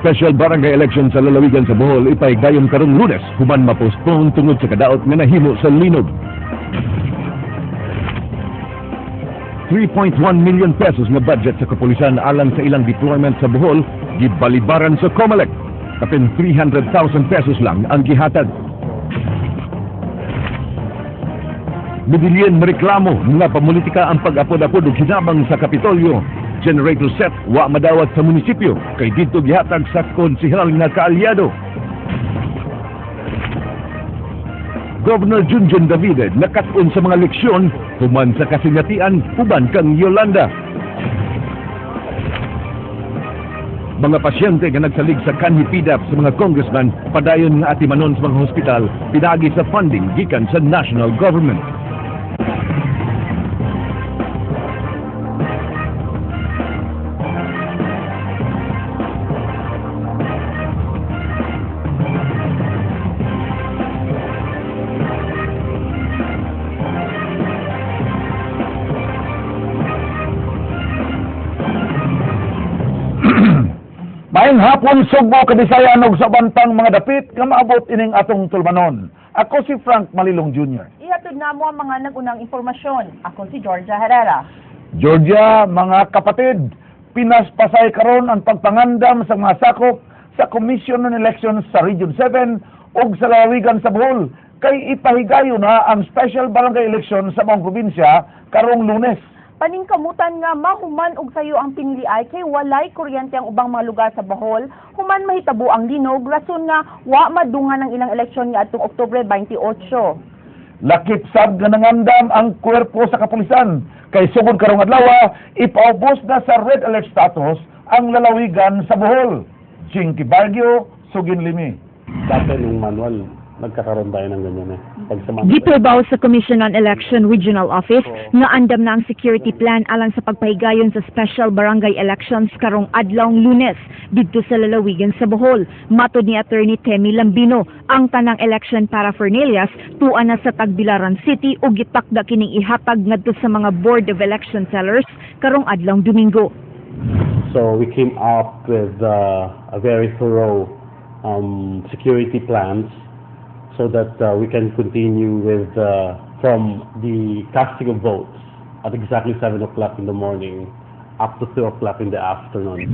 Special barangay election sa lalawigan sa Bohol ipahigayon karong Lunes human ma-postpone tungod sa kadaot nga nahimo sa linog. 3.1 million pesos nga budget sa kapulisan alang sa ilang deployment sa Bohol gibalibaran sa COMELEC. Kapin 300,000 pesos lang ang gihatag. Medellin mareklamo nga pamulitika ang pag-apod-apod og hinabang sa Kapitolyo. Generator set wa madawat sa munisipyo kay didto gihatag sa konsehal nga kaalyado. Governor Junjun Davide nakat-on sa mga leksyon human sa kasingatian uban kang Yolanda. Mga pasyente nga nagsalig sa kanhi PDAP sa mga congressman padayon nga atimanon sa mga hospital pinaagi sa funding gikan sa national government. Maayong hapon, Sugbo, Kabisayan ug sa bantang mga dapit nga maabot ining atong tulumanon. Ako si Frank Malilong Jr. Ihatod na mo ang mga nagunang impormasyon. Ako si Georgia Herrera. Georgia, mga kapatid, pinaspasay karon ang pagpangandam sa mga sakop sa Commission on Elections sa Region 7 ug sa lalawigan sa Bohol kay ipahigayon na ang special barangay election sa maong probinsya karong Lunes. Paningkamutan nga mahuman og sayo ang piniliay kay walay kuryente ang ubang mga lugar sa Bohol, human mahitabo ang linog, rason nga wa madungan ang ilang eleksyon ngadtong Oktubre 28. Lakip sab nga nangandam ang kuwerpo sa kapulisan kay sugod karong adlaw ipaubos na sa red alert status ang lalawigan sa Bohol. Jinky Bargio, Sugin Limi. Dati nung manual, nagkakaroon tayo ng ganyan eh. Pag sa manual. Giprebaw sa Commission on Election Regional Office nga andam na ang security plan alang sa pagpahigayon sa special barangay elections karong adlawng Lunes didto sa lalawigan sa Bohol. Matod ni Attorney Temi Lambino, ang tanang election paraphernalias tuan na sa Tagbilaran City ug gitakda kining ihatag ngadto sa mga Board of Election Tellers karong adlawng Domingo. So we came up with a very thorough security plans so that we can continue with from the casting of votes at exactly 7 o'clock in the morning up to 2 o'clock in the afternoon.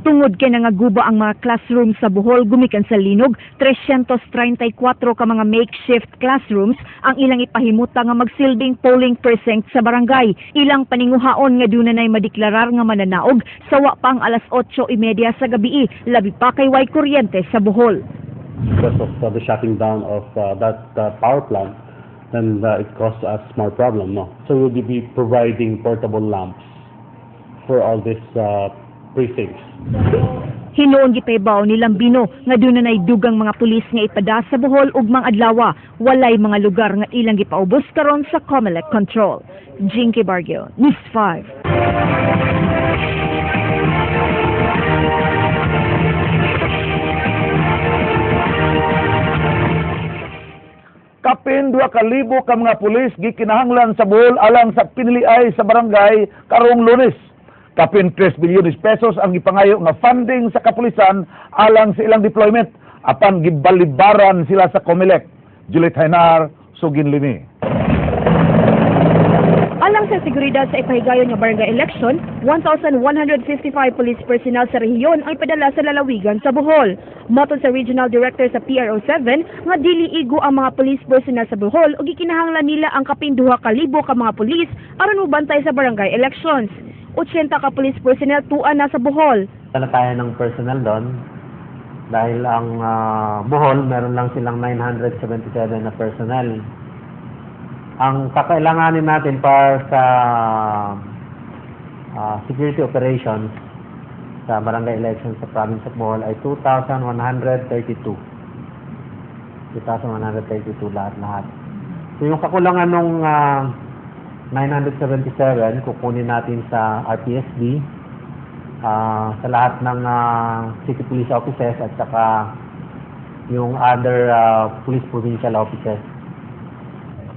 Tungod kay nangaguba ang mga classroom sa Bohol gumikan sa linog, 334 ka mga makeshift classrooms ang ilang ipahimuta nga magsilbing polling precinct sa barangay. Ilang paninguhaon nga duna nay madeklarar nga mananaog sa wa pa ang alas 8:30 sa gabii, labi pa kay way kuryente sa Bohol. Because of the shutting down of that power plant, then it caused us more problem, no? So we'll be providing portable lamps for all these precincts. Hinuon gipahibaw ni Lambino nga duna nay dugang mga pulis nga ipada sa Bohol ug mga adlaw. Walay mga lugar nga ilang gipaubos karon sa COMELEC control. Jinky Bargio, News 5. Kapin 2,000 ka mga pulis gikinahanglan sa Bohol alang sa piniliay sa barangay karong Lunes. Kapin 3 bilyones pesos ang gipangayo nga funding sa kapulisan alang sa ilang deployment apan gibalibaran sila sa COMELEC. Juliet Hainar, Sugin Limi. Alang sa seguridad sa ipahigayon nga barangay election, 1,155 police personnel sa rehiyon ang ipadala sa lalawigan sa Bohol. Matod sa Regional Director sa PRO 7, nga dili igo ang mga police personnel sa Bohol ug gikinahanglan nila ang kapin 2,000 ka mga pulis aron mobantay sa barangay elections. 80 ka police personnel tuan na sa Bohol. Wala tayo ng personnel doon dahil ang Bohol meron lang silang 977 na personnel. Ang kakailanganin natin para sa security operations sa barangay elections sa province of Bohol ay 2,132. 2,132 lahat-lahat. So yung kakulangan nung 977, kukunin natin sa RPSB, sa lahat ng city police offices at saka yung other police provincial offices.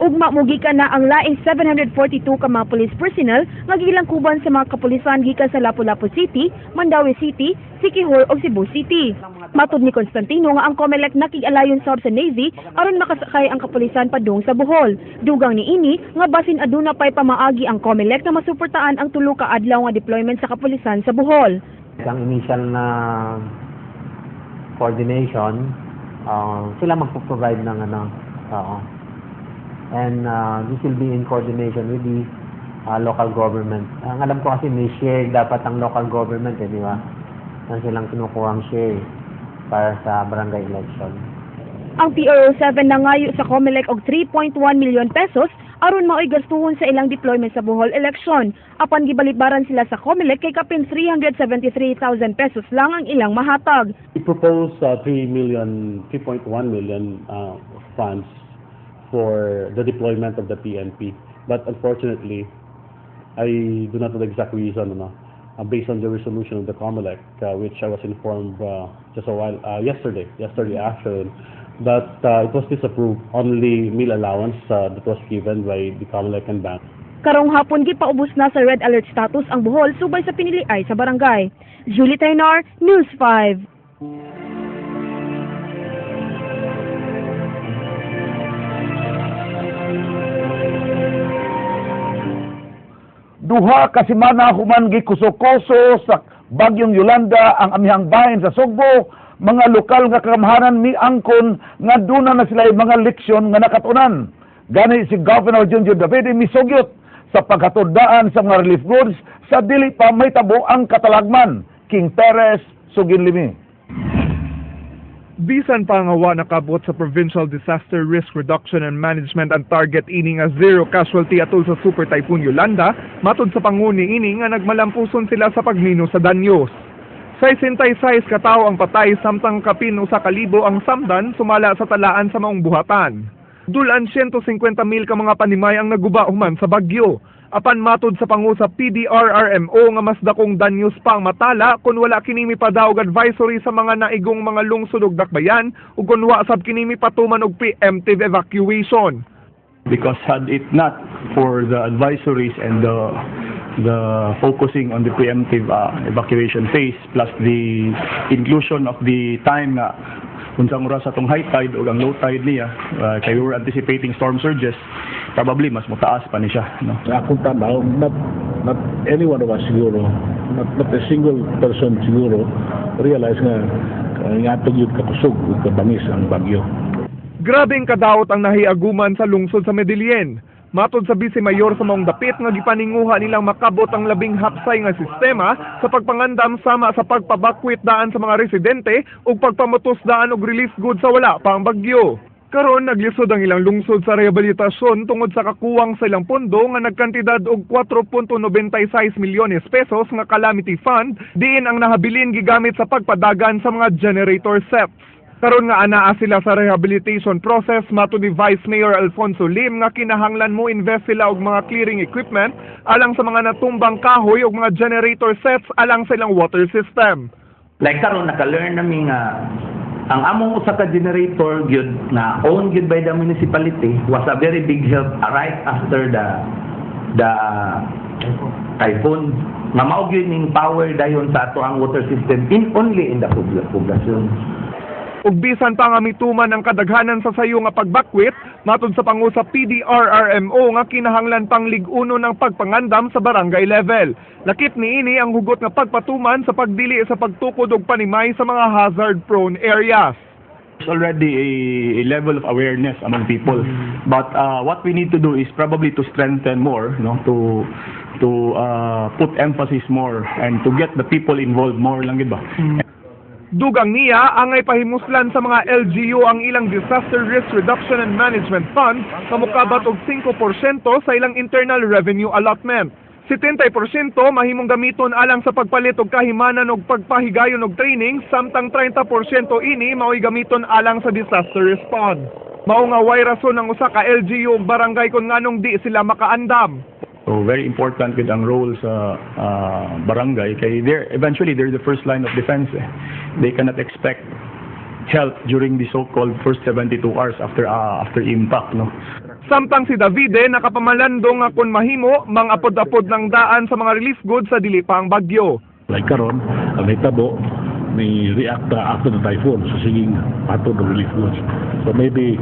Ugma mogikan na ang laing 742 ka mga police personnel nga gilangkuban sa mga kapulisan gikan sa Lapu-Lapu City, Mandaue City, Siquijor ug Cebu City. Matod ni Constantino nga ang COMELEC nakig-alayon sab sa Navy aron makasakay ang kapulisan padung sa Bohol. Dugang niini nga basin aduna pay pamaagi ang COMELEC na masuportaan ang tulo ka adlaw nga deployment sa kapulisan sa Bohol. Ang initial na coordination, sila magpo-provide ng ano, oo. And this will be in coordination with the local government. Ang alam ko kasi may share dapat ang local government eh, di ba? Ang silang kinukuhang share para sa barangay election. Ang PRO 7 nangayo sa COMELEC og 3.1 milyon pesos aron maoy gastuhon sa ilang deployment sa Bohol election. Apan gibalibaran sila sa COMELEC kay kapin 373,000 pesos lang ang ilang mahatag. We propose 3 million, 3.1 million funds for the deployment of the PNP. But unfortunately, I do not know the exact reason, ano, based on the resolution of the COMELEC, which I was informed just a while, yesterday afternoon, that it was disapproved, only meal allowance that was given by the COMELEC and bank. Karong hapon gipaubos na sa red alert status ang Bohol subay sa piniliay sa barangay. Julie Taynar, News 5. 2 ka semana human gikuso-kuso sa bagyong Yolanda ang amihang bahin sa Sugbo, mga lokal nga kagamhanan miangkon nga duna na sila mga leksyon nga nakatunan. Gani si Governor Junjun Davide misugyot sa paghatod-daan sa mga relief goods sa dili pa mahitabo ang katalagman. King Perez, sugin limi. Bisan pa nga wa nakabot sa Provincial Disaster Risk Reduction and Management ang target ini nga zero casualty atol sa Super Typhoon Yolanda, matod sa panguni ini nga nagmalampuson sila sa pagmino sa danyos. 66 katawo ang patay samtang kapin 1,000 ang samdan sumala sa talaan sa maong buhatan. Dulan 150,000 ka mga panimay ang naguba human sa bagyo. Apan matod sa pangu sa PDRRMO nga mas dakong danyos pa ang matala kung wala kini mipadaog advisory sa mga naigong mga lungsod ug dakbayan ug kun wa sab kini mipatuman og preemptive evacuation. Because had it not for the advisories and the focusing on the preemptive evacuation phase plus the inclusion of the time nga unsang oras atong high tide o ang low tide niya, kay we were anticipating storm surges, probably mas mutaas pa ni siya, no? Sa akong tanaw, not any one of us siguro, not a single person siguro realize nga nga yun kakusog ug kabangis ang bagyo. Grabeng kadaot ang nahiaguman sa lungsod sa Medellin. Matod sa Vice Mayor sa maong dapit nga gipaninguha nilang makabot ang labing hapsay nga sistema sa pagpangandam sama sa pagpabakwit daan sa mga residente ug pagpamutos daan og relief goods sa wala pa ang bagyo. Karon naglisod ang ilang lungsod sa rehabilitasyon tungod sa kakuwang sa ilang pondo nga nagkantidad og 4.96 milyones pesos nga calamity fund diin ang nahabilin gigamit sa pagpadagan sa mga generator sets. Karon nga anaa sila sa rehabilitation process, matud ni Vice Mayor Alfonso Lim nga kinahanglan mo invest sila og mga clearing equipment alang sa mga natumbang kahoy ug mga generator sets alang sa ilang water system. Like karon naka-learn nami nga ang among usa ka generator gyud na owned gyud by the municipality was a very big help right after the typhoon nga mao gyud ning power dayon sa ato ang water system in only in the poblasyon. Ug bisan pa nga mituman ang kadaghanan sa sayo nga pagbakwit, matod sa pangu sa PDRRMO nga kinahanglan pang lig-uno ng pagpangandam sa barangay level. Lakip niini ang hugot nga pagpatuman sa pagdili sa pagtukod og panimay sa mga hazard-prone areas. There's already a level of awareness among people, but what we need to do is probably to strengthen more, no, to put emphasis more and to get the people involved more lang, ba? Dugang niya, angay pahimuslan sa mga LGU ang ilang Disaster Risk Reduction and Management Fund nga mokabat og 5% sa ilang internal revenue allotment. 70% mahimong gamiton alang sa pagpalit og kahimanan og pagpahigayon og training, samtang 30% ini mao'y gamiton alang sa disaster response. Mao nga way rason ang usa ka LGU ug barangay kung nganong di sila makaandam. So very important with ang role sa barangay kay they're the first line of defense, eh. They cannot expect help during the so-called first 72 hours after impact, no. Samtang si Davide nakapamalandong nga kung mahimo, mangapod-apod ng daan sa mga relief goods sa dili pa ang bagyo. Like karon, ang nahitabo ni react after the typhoon, so siging patod og relief goods. So maybe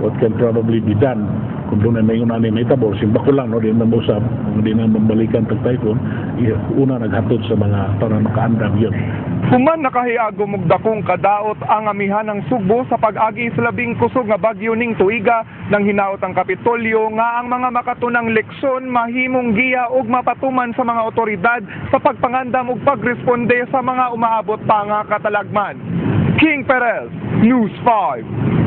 what can probably be done kung doon ay may una ni mahitabo, simbako lang, no, di na mausap, kung di na mabalikan pag typhoon, una naghatod sa mga para makaandam yun. Human nakahiagom og dakong kadaot ang amihan ng Sugbo sa pag-agi sa labing kusog nga bagyo ning tuiga, nang hinaot ang Kapitolyo nga ang mga makatunang leksyon mahimong giya ug mapatuman sa mga otoridad sa pagpangandam ug pagresponde sa mga umaabot pa nga katalagman. King Perez, News 5.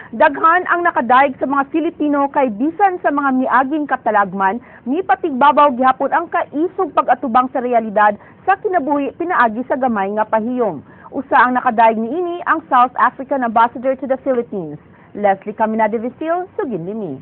Daghan ang nakadaig sa mga Filipino kay bisan sa mga miaging katalagman, mipatigbabaw gihapon ang kaisog pag-atubang sa realidad sa kinabuhi pinaagi sa gamay nga pahiyom. Usa ang nakadaig niini ang South African Ambassador to the Philippines. Leslie Caminade Visil, sugin nimi.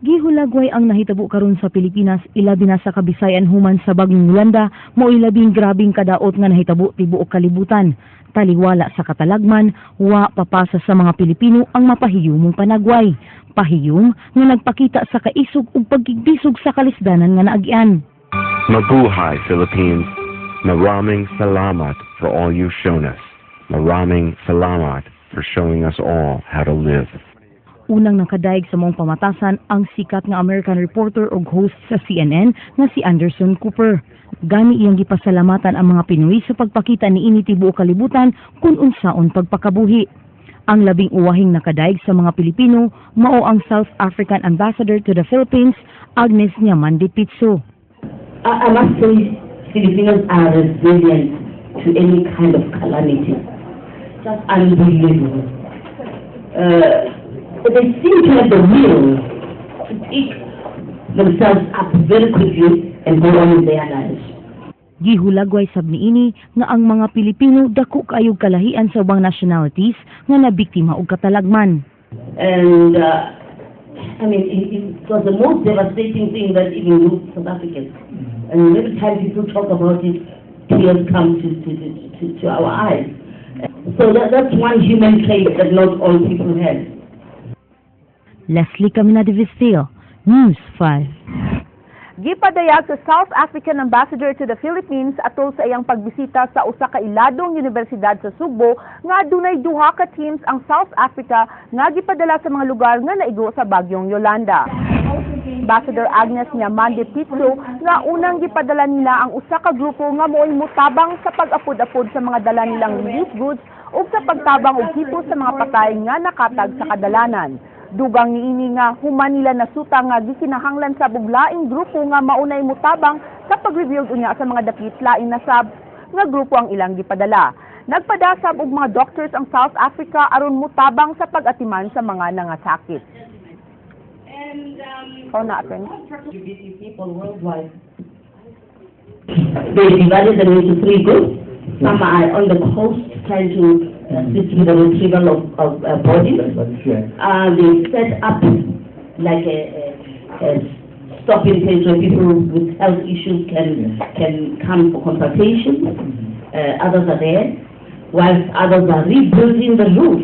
Gihulagway ang nahitabo karon sa Pilipinas, ilabi na sa Kabisayan, human sa bagyong Yolanda, mao'y labing grabing kadaot nga nahitabo tibuok kalibutan. Taliwala sa katalagman, wa papasa sa mga Pilipino ang mapahiyumong panagway. Pahiyom nga nagpakita sa kaisog ug pagkigdisog sa kalisdanan nga naagian. Mabuhay, Philippines. Maraming salamat for all you've shown us. Maraming salamat for showing us all how to live. Unang nakadaig sa maong pamatasan ang sikat nga American reporter ug host sa CNN nga si Anderson Cooper. Gani iyang gipasalamatan ang mga Pinoy sa pagpakita niini tibuok kalibutan kung unsaon pagpakabuhi. Ang labing uwahing nakadaig sa mga Pilipino mao ang South African Ambassador to the Philippines, Agnes Nyamande Pitso. I must say, Filipinos are resilient to any kind of calamity. Just unbelievable. They seem to have the will to pick themselves up very quickly and go on with their lives. Gihulagway sab niini nga ang mga Pilipino dako kaayog kalahian sa ubang nationalities nga nabiktima og katalagman. And I mean, it was the most devastating thing that even moved South Africans. And every time people talk about it, tears come to our eyes. So that's one human trait that not all people have. Leslie Caminade Vistil, News 5. Gipadayag sa South African Ambassador to the Philippines atol sa iyang pagbisita sa usa ka iladong universidad sa Sugbo nga adunay duha ka teams ang South Africa nga gipadala sa mga lugar nga naigo sa bagyong Yolanda. Ambassador Agnes Nyamande Pitso nga unang gipadala nila ang usa ka grupo nga mo'y mutabang sa pag-apod-apod sa mga dala nilang relief goods ug sa pagtabang og hipos sa mga patay nga nakatag sa kadalanan. Dugang niini nga human nila nasuta nga gikinahanglan sa buglaing grupo nga maunay mutabang sa pag-rebuild unya sa mga dapit, lain na sab nga grupo ang ilang gipadala. Nagpadasab og mga doctors ang South Africa aron mutabang sa pag-atiman sa mga nangasakit. Ikaw na, attorney. People worldwide. They divided them into three groups. Some are on the coast trying to assist with the retrieval of bodies. They set up like a stopping place where people with health issues can come for consultation. Others are there, whilst others are rebuilding the roof.